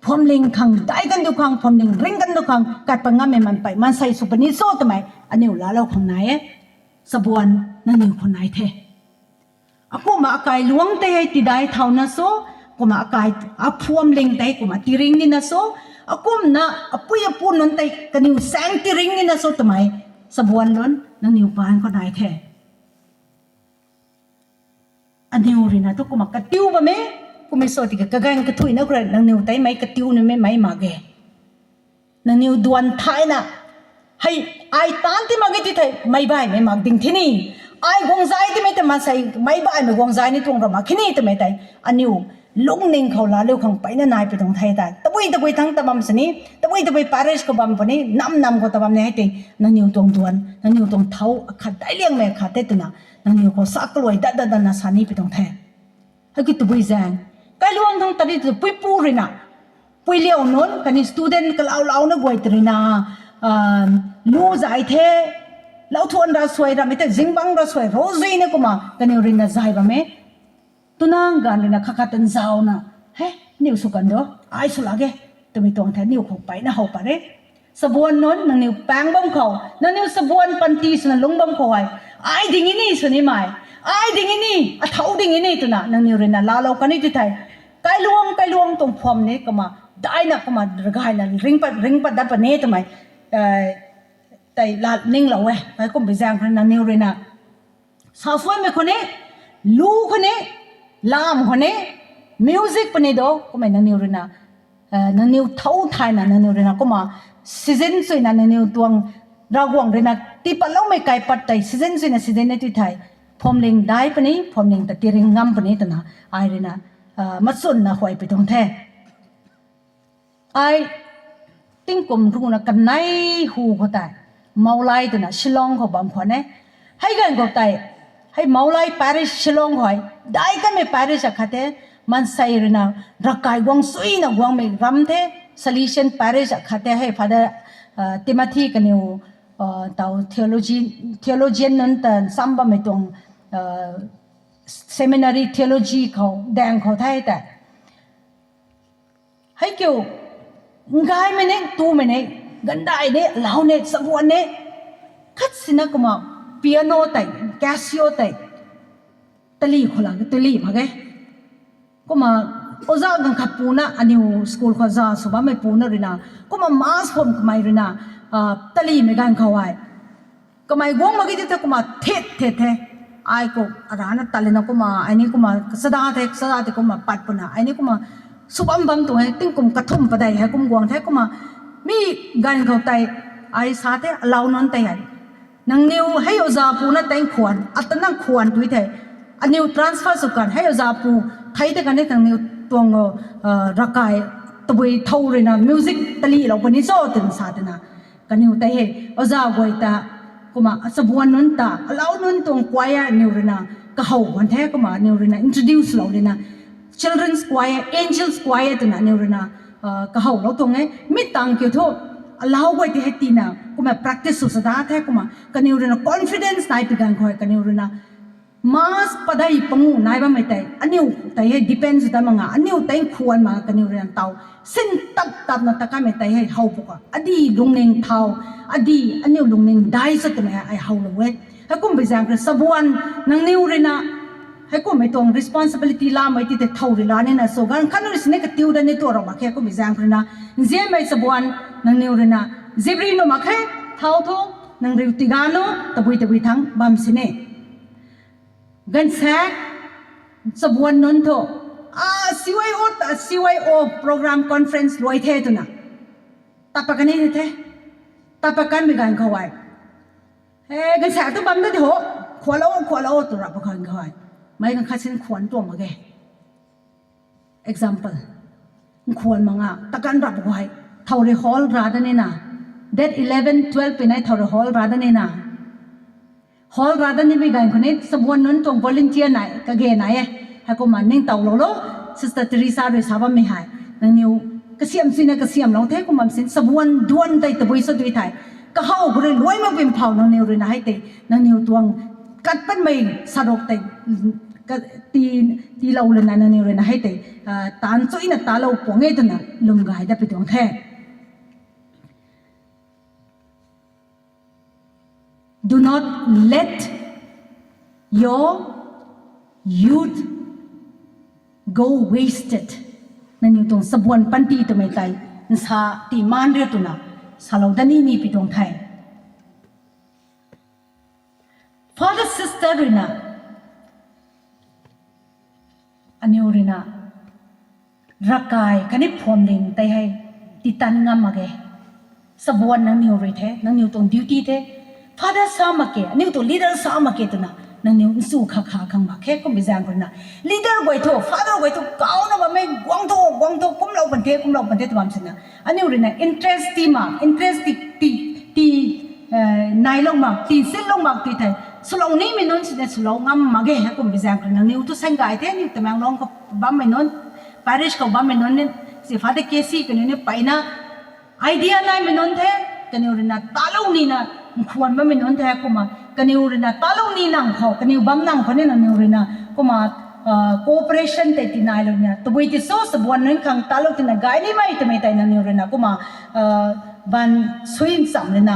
phuamling khang, dai kan du khang, phuamling ring kan du khang, kat pat ngammei man pei, maansei sw puni so twmei, aniu laalou khang nai e. Sabuan, nangniw khou nai the. Akumna akai luang tei hei tidai thau na so, kumna akai aphuamling tei kumna tiring ni na so, akumna apui apu nunc tei kaniw saeng tiring ni na so twmei, sabuan lun nangniw paan khou nai the. Aniw rui na thu kumna katiu bam e, kummei sw tiki kaganv kathuina khou rui nangniw tei meic katiu nimei meic mak ge. Nangniw duan thayna, hei, ai taanc ti mak ge ti thei, meic baihmei mak ding the ni. Ai guangzai timei tei maansei, meic baihmei guangzai ni tuang ra mak khe ni twmei tei, aniu lungning khou laalou khang mpeyna nai pi tuang the tei. Tabui tabui thangc ta bam sini, tabui tabui parish khou bam puni, nam nam khou ta bam ni hei tei, nangniw tuang duan, nangniw tuang thow, akhat dai liangmei khat the twna, nangniw khou sa kaluai dat dat dat na sa ni pi tuang the. Heikiu tabui zaeng. Kailuang thangc ta di tu puipu rui na, pui liau nunc, khatni student kalau launa guay ta rui na, lu zai the, lauthuan ra suai ramei tei zingbangc ra suai rou zui na kumna, kaniw rui na zay bam e. Twna ganv rui na khat khat tan zauna, he, niw sw kan do, ai sw lak ge, twmei tuang the, niw khou mpeyna how pat re. Sabuan nunc, nangniw paeng bam khou, nangniw sabuan panty swna lungc bam khou hei, ai ding ni sw nimei, ai ding ni, athow ding ni twna, nangniw rui na laalou kan ni ti thei, kailuang, kailuang tuang phuam ni kumna, daina kumna, ragayna, ring pat, ring pat dat pat ni twmei, tei la ninglou e, hei kumbi zaeng khou nangniw rui na, sausuaimei khou ni, lu khou ni, lam khou ni, music puni do, kummei nangniw rui na, nangniw thow thayna nangniw rui na kumna, season suina nangniw tuang, Ravguangc rui na, tiipatloumei kaipat tei season suina season ni ti thei, phuamling dai puni, phuamling ta tiring ngam puni twna, ai rui na, machunna huay pi tuang the. Ai, tingkum runa kanei hu khou tei, Mawlai twna Shillong khou bam khwan e. Hei ganv khou tei, hei Mawlai parish Shillong khou hei, dai kanmei parish akhat the, maansei rui na, ravkai guang suina guangmei ram the, Salesian parish akhat the, hei Father Timothy kaniw, tau theology, theologian nunc ta nsam bammei tuang, seminary theology khou, daeng khou the tei. Hei kiu, ngaymei ne, tumei ne, gandai ne, lau ne, chabuan ne, khat sina kumna piano tei, Casio tei, tali khou la, tali mak ge. Kumna oja ganv khat puna, aniu school khou oja sw bammei puna ruina, kumna mass form kamei ruina, talimei ganv khou hei, kamei guang mak ge ti the kumna thet thet the. Ai khou arana talina kumna, ai ni kumna kasada the, kasada the kumna pat puna, ai ni kumna sw bam bam tuang e, tingkum kathumh padeih hei kum guang the kumna, mi ganv khou tei, ai sa the, alau nunc tei hei, nangniw hei oja puna tei khwan, ata nang khwan tui the, aniu transfer sw kan, hei oja pu thei de kan e, nangniw tuang, ravkai tabui thow ruina music talilou puni cho twna sa twna, kaniw tei hei oja guay ta, kumna chabuan nunc ta, alau nunc tuang choir aniw ruina kahow kan the, kumna aniw ruina introduce lou ruina, children's choir, angels choir twna aniw ruina kahowlou tuang e. Mi tang kiu thu, alau guay tei hei tina kumna practice sw sada the, kumna kaniw ruina confidence nai pi ganv khou hei kaniw ruina mass padeih panguh nai bammei tei aniu tei hei depend sw ta mak nga, aniu tei khwan mak kaniw ruina taw sin tap tapna ta kamei tei hei how pw ka, adi lungning thau, adi aniu lungning dai sa twmei ai howlou e. Heikum bi zaeng khou chabuan, nangniw ruina, heikummei tuang responsibility lamei ti tei thow rui la nina so, ganv khat nu sini katiu da ni tu ra mak khe, kum bi zaeng khou ruina, nzianmei chabuan, nangniw ruina zipri nu mak khe, thau thu, nang riu tiga nu tabui tabui thang bam sini. Ganvsaekc chabuan nunc thu, a, C Y O, C Y O program conference luai the twna, tapa kan ni the, tapa kanmei ganv khou hei, he, ganvsaekc tu bam da di ho, khwanlou, khwanlou tw rap ganv khou hei, meic ganv khat sin khwan tuang mak ge. Example, nkhwan mak nga, takan rap khou hei, thow rui hall ra da nina, date eleven, twelve pui nei thow rui hall ra da nina. Hall ra da nimei ganv khou ni chabuan nunc tuang volunteer nai kage nai e. Heikumna ningtowlou lo, Sister Teresa rui sa bammei hei, nangniw kasiam sina kasiamlou the, kum bam sin chabuan duan tei tabui sa dui thei, kahow khou rui luai mak bim phau nangniw ruina hei tei, nangniw tuang kat patmei sarok tei, ka, ti, tiilou lana nangniw ruina hei tei, taanv chuina talou puang e twna lwm gay da pi tuang the. Do not let your youth go wasted. Nangniw tuang chabuan panty twmei tei nsa tii maan ria twna salou da ni ni pi tuang the. Father, sister ruina, aniw ruina, ravkai khatni phuamling tei hei titan ngam mak ge. Chabuan nangniw rui the, nangniw tuang duty the. Father sa mak ke, aniw tuang leader sa mak ke twna nangniw nsu kha kha khang mak khe, kum bi zaeng khou ruina. Leader guay thu, father guay thu kauna bammei, guang tho, guang tho, kumlou pan the, kumlou pan the tw bam sina, aniw ruina interest ti mak, interest ti, ti, ti, nailou mak, ti sinlou mak ti thei, swlou nimei nunc sina swlou ngam mak ge, heikum bi zaeng khou ruina. Nangniw thu Saenggai the, aniw Tamenglong khou bammei nunc, parish khou bammei nunc ni, si Father K C kaniw ni peyna idea naimei nunc the, kaniw ruina talou nina nkhwan bammei nunc the, kumna kaniw ruina talou ni nang khou, kaniw bam nang khou ni nangniw ruina, kumna cooperation tei tinailou na, tabui ti so, chabuan nunc khang talou tina gay nimei twmei tei nangniw ruina, kumna, ban sui nchamh ruina,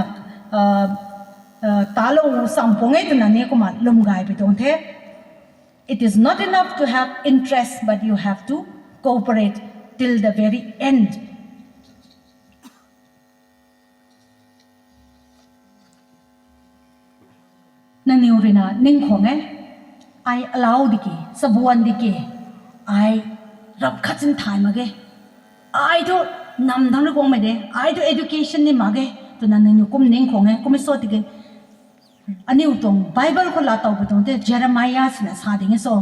talou cham puang e twna ni kumna lwm gay pi tuang the. It is not enough to have interest, but you have to cooperate till the very end. Nangniw ruina ning khwang e, ai alau di ke, chabuan di ke, ai ramh khat sin thay mak ge, ai thu nam thangc rui guangmei de, ai thu education ni mak ge, twna nangniw kum ning khwang e, kum e so tiki, aniw tuang Bible khou laa tow pi tuang the, Jeremiah sina sa ding e so.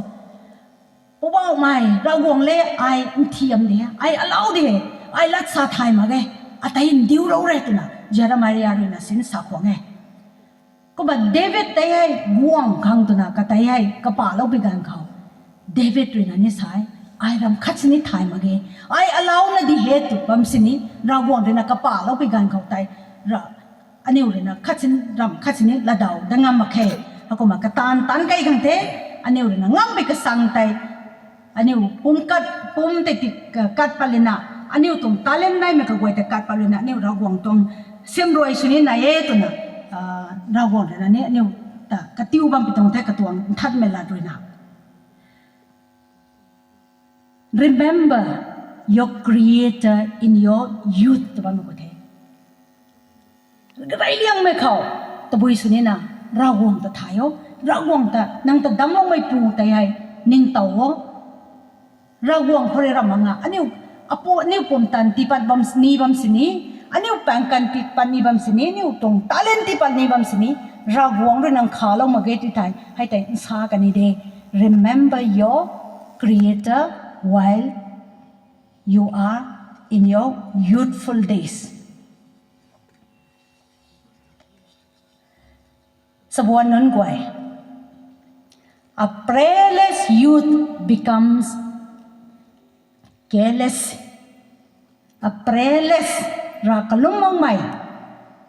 Poubauhmei, Ravguangc le, ai nthiam de, ai alau de, ai lat sa thay mak ge, atei ndiulou re twna Jeremiah ruina sin sa khwang e. Kumna David tei hei guang khang twna katei hei kapalou pi ganv khou, David ruina ni sa e, ai ramh khat sini thay mak ge, ai alauna di he tw bam sini, Ravguangc ruina kapalou pi ganv khou tei, ra, aniw ruina khat sin, ramh khat sini latdaw dat ngam mak khe. Heikumna kataanv taanc kei khang the, aniw ruina ngammei kasang tei, aniw pumc kat, pumc tei ti, kat pat lana, Aniu tuang talent naimei kaguay ta kat pat ruina aniu Ravguangc tuang simruai sw ni nai e twna, Ravguangc ruina ni aniu ta katiu bam pi tuang the katuang nthanmei lat ruina. Remember your Creator in your youth, tw bammei khou the. Reyliangmei khou, tabui sw nina, Ravguangc ta thay o, Ravguangc ta nang ta damcloumeipu tei hei ningtow o. Ravguangc khou rui ramh mak nga, aniu, apu, aniu pumtan tiipat bam sini, bam sini, aniu paengkan tiipat ni bam sini, aniu tuang talent tiipat ni bam sini, Ravguangc rui nang khalou mak ge tw thei, hei tei nsa kani de. Remember your Creator while you are in your youthful days. Sabuan nunc guay, a prayerless youth becomes careless. A prayerless, rav kalum makmei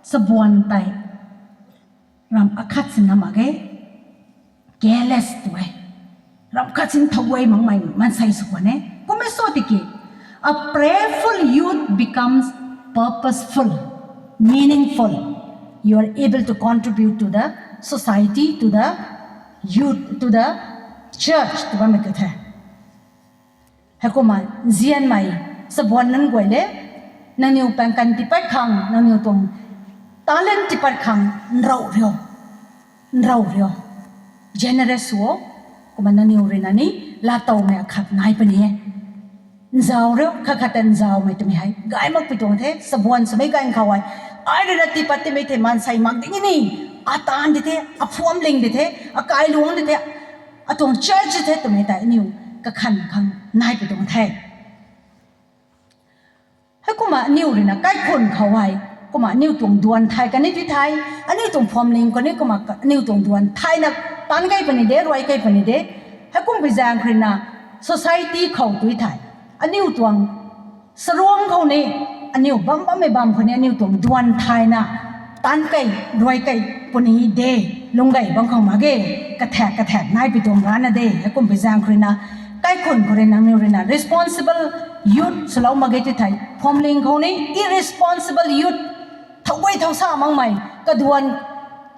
sabuan tei ramh akhat sina mak ge. Careless tw e. Ramh khat sin thow guay makmei maansei sw khwan e. Kummei sw tiki, a prayerful youth becomes purposeful, meaningful. You are able to contribute to the society, to the youth, to the church, tw bammei ka the. Heikumna nzianmei sabuan nunc guay le, nangniw paengkan tiipat khang, nangniw tuang talent tiipat khang, nrau rio, nrau rio, generous sw o. Kumna nangniw ruina ni laatowmei akhat nai puni e. Nzau rio, khat khat ta nzaumei twmei hei gay makpui tuang the, sabuan swmei ganv khou hei, ai ruina tiipat tiimei thei maansei mak ding ni, ataanv di the, aphuamling di the, akailuangc di the, atuang church di the twmei tei aniu kakhan khang nai pui tuang the. Heikumna aniu ruina kaikhun khou hei, kumna aniu tuang duan thay kani ti thei, aniu tuang phuamling khou ni kumna aniu tuang duan thayna taanc kei puni de, ruai kei puni de. Heikum pui zaeng khou ruina society khou tu thei, aniu tuang saruang khou ni, aniu bam bammei bam khou ni aniu tuang duan thayna taanc kei, ruai kei puni de, lungc gay bam khou mak ge, kathak kathak nai pui tuang rana de. Heikum pui zaeng khou ruina, kaikhun khou rui nangniw ruina responsible youth swlou mak ge ti thei, phuamling khou ni irresponsible youth, thow guay thow sa makmei, kaduan,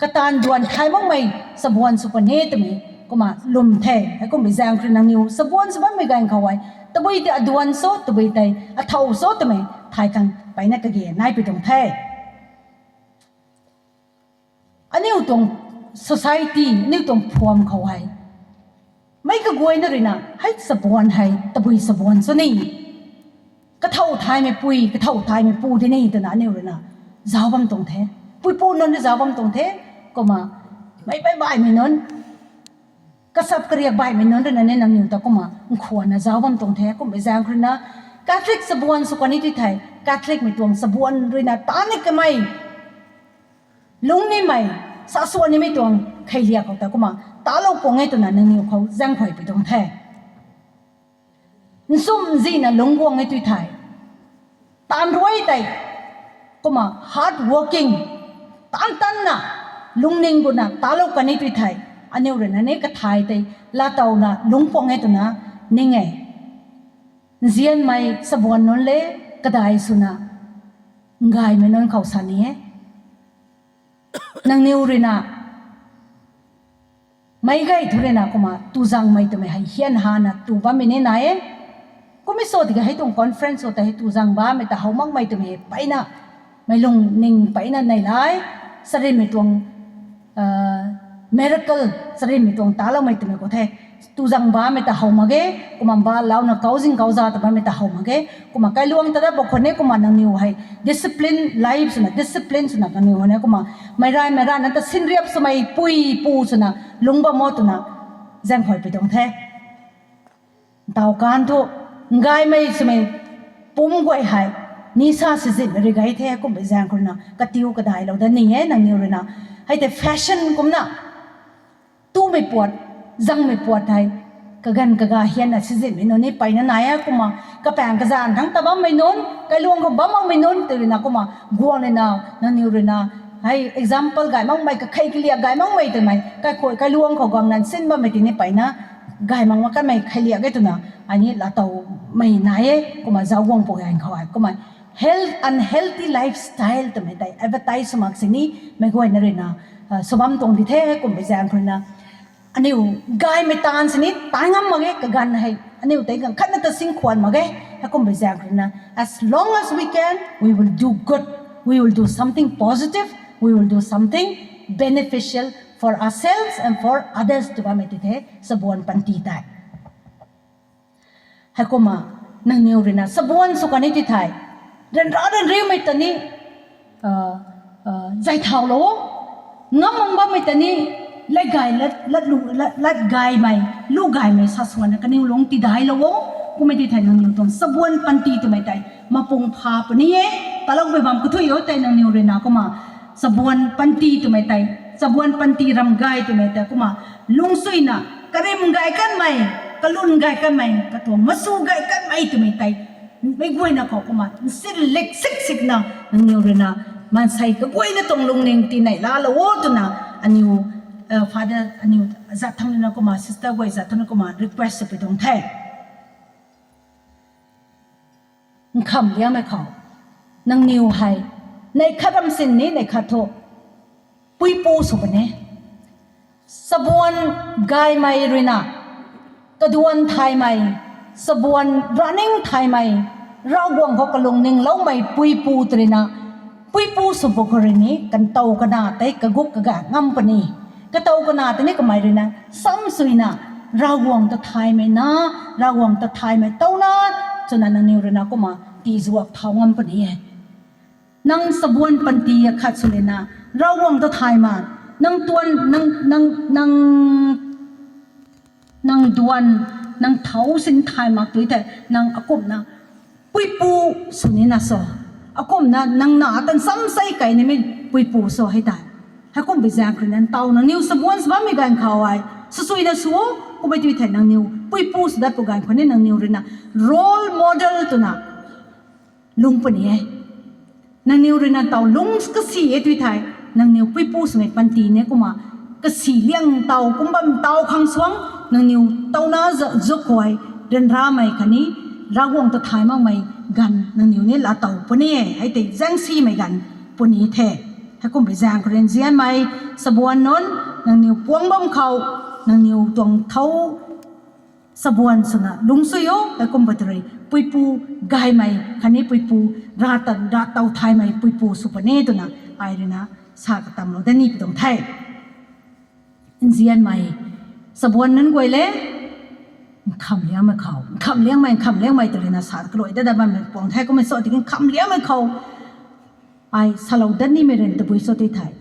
kataanv duan thay makmei sabuan sw puni twmei kumna lwm the. Heikum pui zaeng khou rui nangniw sabuan sw bammei ganv khou hei, tabui tei aduan sw, tabui tei athow sw twmei thay khang mpeyna kage nai pui tuang the. Aniu tuang society, aniu tuang phuam khou hei, meic kaguayna ruina hei sabuan hei tabui sabuan sw ni, kathow thaymei pui, kathow thaymei pu di ni twna aniu ruina zauc bam tuang the. Puipu nunc ni zauc bam tuang the. Kumna meic baih baihmei nunc, kasap kariak baihmei nunc ruina ni nangniw ta kumna nkhwanna zauc bam tuang the. Kum pui zaeng khou ruina Catholic sabuan sw kani ti thei, Catholicmei tuang sabuan ruina taanc ni kamei, lungc nimei, sa swan nimei tuang kheiliak khou ta kumna talou puang e twna nangniw khou zaengkhuay pui tuang the. Nchumh nzihna lungc guang e tw thei, taanv ruai tei, kumna hard working, taanc tanna, lungning guna talou kani tw thei, aniu ruina ni kathay tei laatowna lungc puang e twna ning e. Nzianmei sabuan nunc le, kadai swna ngaymei nunc khou sa ni e. Nangniw ruina meic gay thu ruina kumna tuzangmei twmei hei hian hana tu bammei ni nai e. Kummei sw tiki hei tuang conference khou tei hei tuzang bammei ta how makmei twmei hei mpeyna, meic lungning mpeyna nei lai, charynmei tuang miracle, charynmei tuang taloumei twmei khou the. Tuzang bammei ta how mak ge, kumna balouna kauzing kauza ta bammei ta how mak ge, kumna kailuang ta dat bam khou ni kumna nangniw hei discipline life swna, discipline swna nangniw hei ni kumna meic rai meic rana ta sinriap swmei pui pu swna lungc bam o twna zaengkhuay pui tuang the. Ntaw kan thu, ngaymei swmei pumc guay hei nisa sizin ri gay the, kum pui zaeng khou ruina katiu kadailou dat ni e nangniw ruina. Hei tei fashion kumna tumei puat, zangmei puat hei kaganv kaga hianna sizinmei nunc ni mpeyna nai e. Kumna kapaeng kazanv thangc ta bammei nunc, kailuang khou bam makmei nunc tei ruina kumna guang ruina, nangniw ruina, hei example gay makmei, kakhei kaliak gay makmei twmei, kaikhway kailuang khou guangna nsin bammei tei ni mpeyna gay mak mak kanmei kheiliak e twna, ai ni laatowmei nai e, kumna zauc guang pw ganv khou ai, kumna health, unhealthy lifestyle twmei tei advertise sw mak sini, meic guayna ruina, uh, sw bam tuang di the, heikum pui zaeng khou ruina. Aniu gaymei taanv sini, taanv ngam mak ge, kaganv hei, aniu tei ganv khatna ta sing khwan mak ge, heikum pui zaeng khou ruina. As long as we can, we will do good, we will do something positive, we will do something beneficial for ourselves and for others tw bammei ti the, sabuan panty tei. Heikumna, nangniw ruina, sabuan sw kan ni ti thei, ryanra ryanriumei ta ni, uh, uh, zay thaulou o, ngam mang bammei ta ni, lat gay, lat, lat lu, lat, lat gaymei, lu gaymei sa swanna kaniw lung tidailou o, kummei ti thei nangniw tuang sabuan panty twmei tei, mapung pha puni e, taloumei bam kathui o tei nangniw ruina kumna, sabuan panty twmei tei, sabuan panty ram gay twmei tei kumna, lungsuina, karim gay kanmei, kalun gay kanmei, katuang masu gay kanmei twmei tei, meic guayna khou kumna, nsin lik sik sikna, nangniw ruina, maansei kaguayna tuang lungning tinei laalou o twna, aniw, uh, father, aniw zat thangc ruina kumna, sister guay zat thangc ruina kumna, request sw pui tuang the. Nkhamliangmei khou, nangniw hei, neih khat ram sini, neih khat thu, puipu sw puni. Sabuan gaymei ruina, kaduan thaymei, sabuan running thaymei, Ravguangc khou kalung ningloumei puipu tw ruina, puipu sw pw khou rui ni, kantow kana tei kaguk kaga ngam puni. Katow kana tei ni kamei ruina, samsuina, Ravguangc ta thaymei na, Ravguangc ta thaymei tow na, twna nangniw ruina kumna, tizuak thau ngam puni e. Nang sabuan panty akhat sw lena, Ravguangc ta thay mak, nang tuan, nang, nang, nang, nang duan, nang thau sin thay mak tu thei, nang akumhna puipu sw nina so. Akumhna nang na tan samsei kai nimei puipu sw hei tei. Heikum pui zaeng khou rui nang taw nangniw sabuan sw bammei ganv khou ai, swsuina sw o, kummei tu thei nangniw puipu sw dat pw ganv khou ni nangniw ruina role model twna lung puni e. Nangniw ruina taw lung kasi e tu thei, nangniw puipu swmei panty ni kumna, kasi liang taw kum bam taw khang suang, nangniw towna za-, zuk khou ai, ryanramei khatni, Ravguangc ta thay makmei ganv, nangniw ni laatow puni e, hei tei zaengsimei ganv puni the. Heikum pui zaeng khou rui nzianmei, sabuan nunc, nangniw puang bam khou, nangniw tuang thau, sabuan swna lungcsui o, heikum pui tei rui, puipu gaymei, khatni puipu, ratan, ratow thaymei, puipu sw puni twna, ai ruina, sa katamlou dat ni pui tuang the. Nzianmei, sabuan nunc guay le, nkhamliangmei khou, nkhamliangmei, nkhamliangmei tw ruina sa kaluai dat dat bammei puang the, kummei sw tiki nkhamliangmei khou, ai salou dat nimei rui tabui sw tu thei.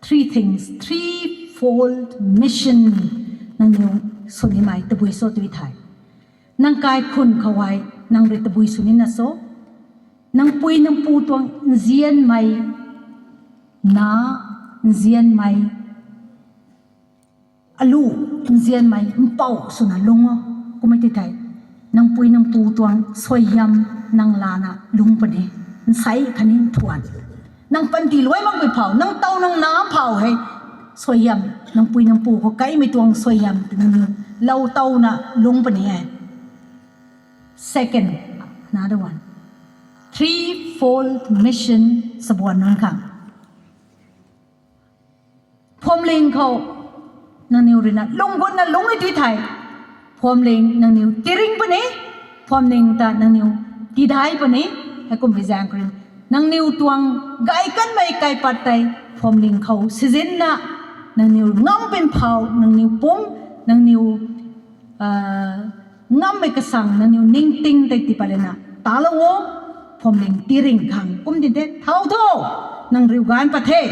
Three things, threefold mission, nangniw sw nimei tabui sw tu thei. Nang kaikhun khou ai, nang rui tabui sw nina so. Nang pui nang pu tuang nzianmei, na, nzianmei, alu, nzianmei, mpouh swna lung o, kummei tu thei. Nang pui nang pu tuang suaihiam nang lana lung puni, nsei khatni nthuan. Nang panty luai makpui phou, nang taw nang na phou hei, suaihiam, nang pui nang pu khou kaimei tuang suaihiam, nangniw lou towna lung puni e. Second, another one. Threefold mission, sabuan nunc khang. Phuamling khou, nangniw ruina, lung gutna lung e tu thei. Phuamling nangniw tiring puni, phuamling ta nangniw tidai puni, heikum pui zaeng khou rui. Nangniw tuang gay kanmei kaipat tei, phuamling khou sizinna, nangniw ngam pin phou, nangniw pum, nangniw, ah, ngammei kasang, nangniw ningting tei tipat lana, talou o, phuamling tiring khang, kum din the, thau tho, nang riu ganv pat the.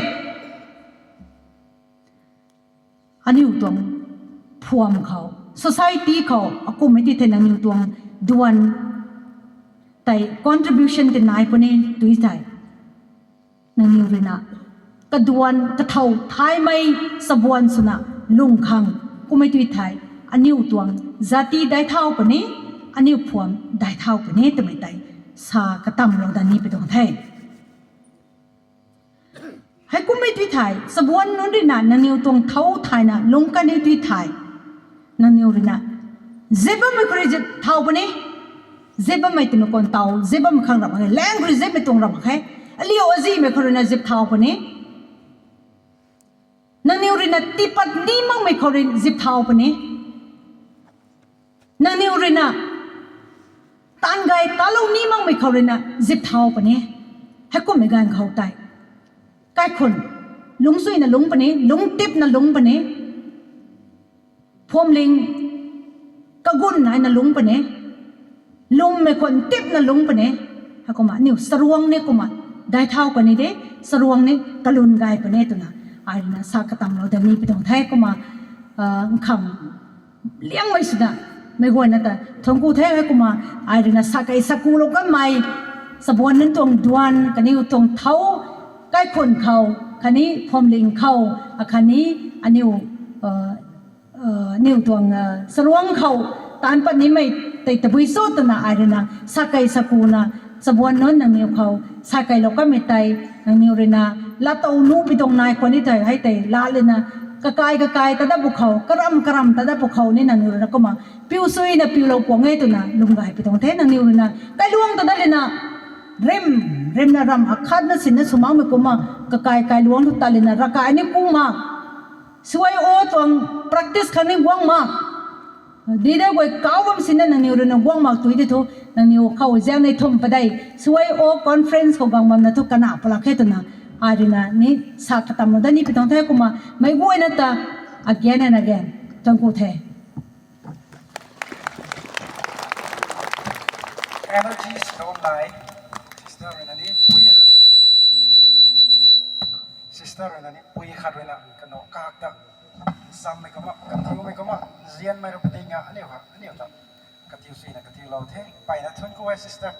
Aniu tuang phuam khou, society khou, akummei ti thei nangniu tuang duan tei contribution tei nai puni tu thei. Nangniw ruina, kaduan, kathau, thaymei, sabuan swna, lung khang, kummei tu thei, aniu tuang, jati dai thau puni, aniu phuam dai thau puni twmei tei, sa katamlou dat ni pui tuang the. Heikummei tu thei, sabuan nunc ruina, nangniw tuang thau thayna, lung kan ni tu thei, nangniw ruina, Zip bammei khou rui zip thau puni. Zip bammei twmei kan taw, zip bammei khang ram mak khe, lang khou rui zipmei tuang ram mak khe. Aliu azihmei khou ruina zip thau puni. Nangniw ruina tiipat ni makmei khou rui zip thau puni. Nangniw ruina taanv gay talou ni makmei khou ruina zip thau puni. Heikummei ganv khou tei kaikhun lungcsuina lungc puni, lungc tipna lungc puni. Phuamling kagun naina lungc puni. Lwmmei khwan tipna lungc puni. Heikumna aniu charuang ni kumna dai thau kani de, charuang ni kalwn gay puni twna ai ruina sa katamlou da ni pi tuang the. Kumna nkham liangmei swna meic guayna ta thuanc ku the. Heikumna ai ruina sa kei sa kulou kanmei, chabuan nunc tuang duan kaniw tuang thau, kaikhun khou khatni phuamling khou, akhatni aniu aniu tuang charuang khou taanc pat nimei tei tabui cho twna ai ruina sa kei sa kuna chabuan nunc nangniw khou sa keilou kanmei tei nangniw ruina lattow nuh pi tuang nai khwan ni tei hei tei la lana kakai kakai ta dat pwkhou, karam karam ta dat pwkhou ni nangniw ruina kumna piu suina piulou kuang e twna lwm gay pi tuang the. Nangniw ruina kailuang ta dat lana rim, rimna ram akhatna sinna sw makmei kumna kakai kailuang tu tat lana ravkai ni kumna suai o tuang practice khang ni guang mak. Dide guay kau bam sinna nangniw ruina guang mak tui di thu nangniw khou zaeng nei thumh padeih suai o conference khou guang bamna thu kana palak khe twna ai ruina ni sa katamlou da ni pi tuang the. Kumna meic guayna ta again and again thuanc ku the. Energy slowly. Sister ruina ni pui khat. Sister ruina ni pui khat ruina kanu kak ta nchammei kumna, kathiumei kumna, nzianmei rui patinga aniu ha, aniu ta kathiu suina kathiulou the. Mpeyna thuanc ku e sister.